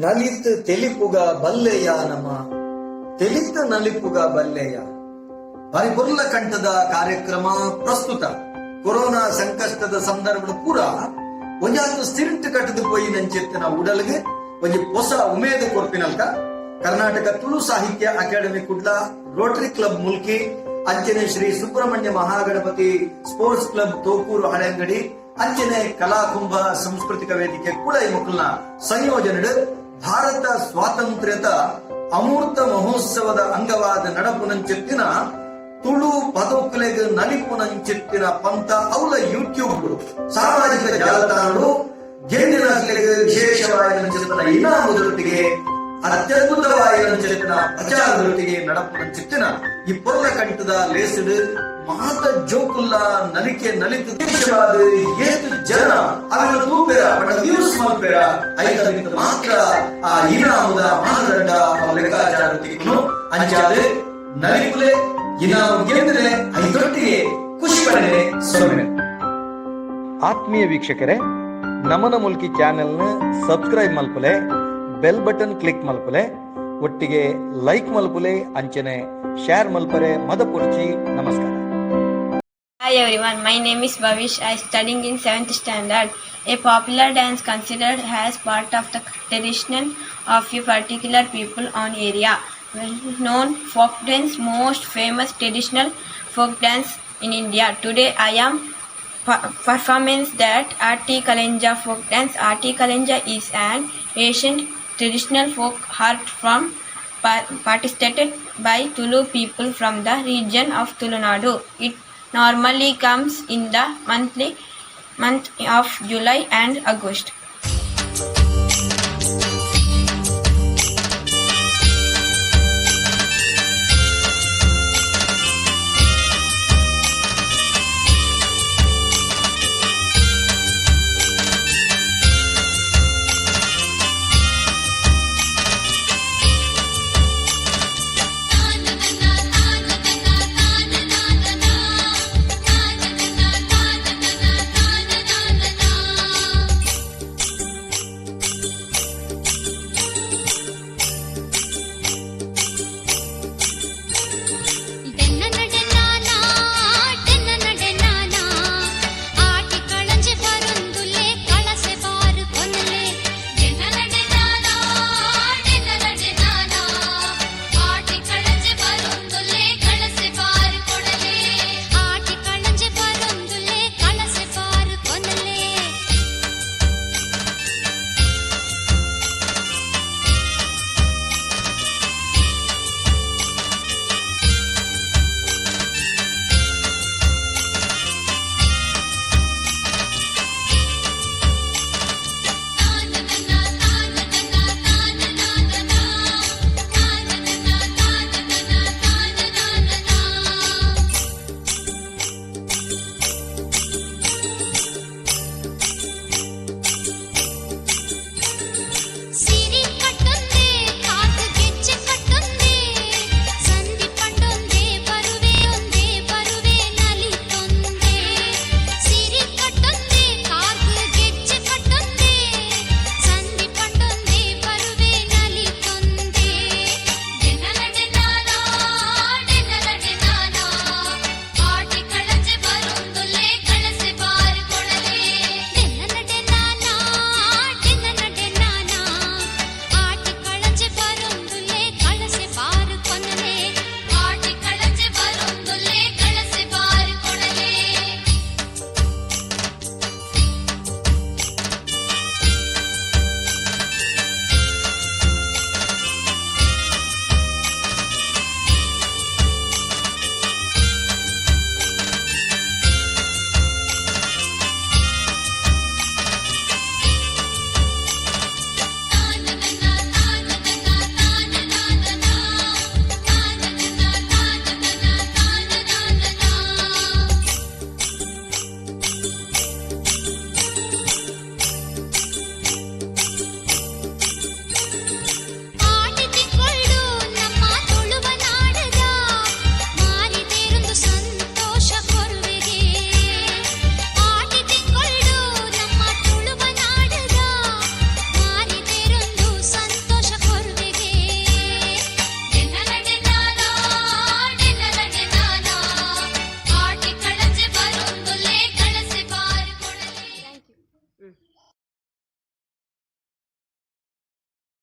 ನಲಿತ್ ತೆಲಿಪುಗ ಬಲ್ಲೆಯ ನಮ ತೆಲಿತ ನಲಿಪುಗ ಬಲ್ಲೆಯ. ಬಾರಿ ಪೊರ್ಲ ಕಂಠದ ಕಾರ್ಯಕ್ರಮ ಪ್ರಸ್ತುತ ಕೊರೋನಾ ಸಂಕಷ್ಟದ ಸಂದರ್ಭದ ಪೂರ ಒಂಜಾತ್ ಸ್ಥಿರಂಟ್ ಕಟ್ಟದು ಪೋಯಿನಂಚಿತ್ತಿನ ಉಡಲ್ಗೆ ಒಂಜಿ ಹೊಸ ಉಮೇದ ಕೊರ್ಪಿನಲ್ಕ ಕರ್ನಾಟಕ ತುಳು ಸಾಹಿತ್ಯ academy Kudla, Rotary club Mulki, ಅಂಚನೆ ಶ್ರೀ ಸುಬ್ರಹ್ಮಣ್ಯ ಮಹಾಗಣಪತಿ ಸ್ಪೋರ್ಟ್ಸ್ ಕ್ಲಬ್ ತೋಕೂರು ಹಳೆಂಗಡಿ, ಅಂಚನೆ ಕಲಾಕುಂಭ ಸಾಂಸ್ಕೃತಿಕ ವೇದಿಕೆ ಕೂಡ ಈ ಮುಕ್ಕಲ್ನ ಸಂಯೋಜನೆ ಭಾರತ ಸ್ವಾತಂತ್ರ್ಯದ ಅಮೂರ್ತ ಮಹೋತ್ಸವದ ಅಂಗವಾದ ನಡಪುನಂಚಿತ್ತಿನ ತುಳು ಪದೊಕುಲೆಗ್ ನಲಿಪುನಂಚಿತ್ತಿನ ಪಂತ ಅವಲ ಯೂಟ್ಯೂಬ್ ಸಾಮಾಜಿಕ ಜಾಲತಾಣಗಳು ಗೆಂದಿನಕ್ಲೆಗ್ ವಿಶೇಷವಾಯಿನಂಚಿತ್ತಿನ ಇನಾಮುದೊಟ್ಟಿಗೆ ಅತ್ಯದ್ಭುತವಾಯಿನಂಚಿತ್ತಿನ ಪ್ರಚಾರದೊಟ್ಟಿಗೆ ನಡಪುನಂಚಿತ್ತಿನ ಈ ಪೊರ್ಲ ಕಂಠದ ಲೇಸುಡು ಮಾತ ಜೋಕುಲ್ಲ ನಲಿಕೆ ನಲಿತು ವಿಶೇಷವಾದ ಏತ್ ಜನ ಅವೆಲ್ಲ ತೂಪೆರ ಪಂಡ ವ್ಯೂಸ್ ಮಲ್ಪೆರ ಐತ ಮಾತ್ರ ಆ ಇನಾಮುದ ಮಾನದಂಡ ಅವ ಲೆಕ್ಕಾಚಾರ ತಿಕ್ಕುನು. ಅಂಚಾದ ನಲಿಪುಲೆ, ಇನಾಮು ಗೆಂದ್ರೆ ಐತೊಟ್ಟಿಗೆ ಖುಷಿ ಪಡೆನೆ ಸೊನ್ನೆ. ಆತ್ಮೀಯ ವೀಕ್ಷಕರೇ, ನಮನ ಮುಲ್ಕಿ ಚಾನೆಲ್ನ ಸಬ್ಸ್ಕ್ರೈಬ್ ಮಲ್ಪುಲೆ, ಬೆಲ್ ಬಟನ್ ಕ್ಲಿಕ್ ಮಲ್ಪುಲೆ, ಒಟ್ಟಿಗೆ ಲೈಕ್ ಮಲ್ಪುಲೆ, ಅಂಚನೆ ಶೇರ್ ಮಲ್ಪರೆ ಮದಪುರ್ಚಿ. ನಮಸ್ಕಾರ. Hi everyone, my name is Bhavish. I am studying in 7th standard. A popular dance considered as part of the tradition of a particular people on area. Well known folk dance, most famous traditional folk dance in India. Today I am performance that Aati Kalenja folk dance. Aati Kalenja is an ancient traditional folk art form participated by Tulu people from the region of Tulunadu. It normally comes in the month of July and August.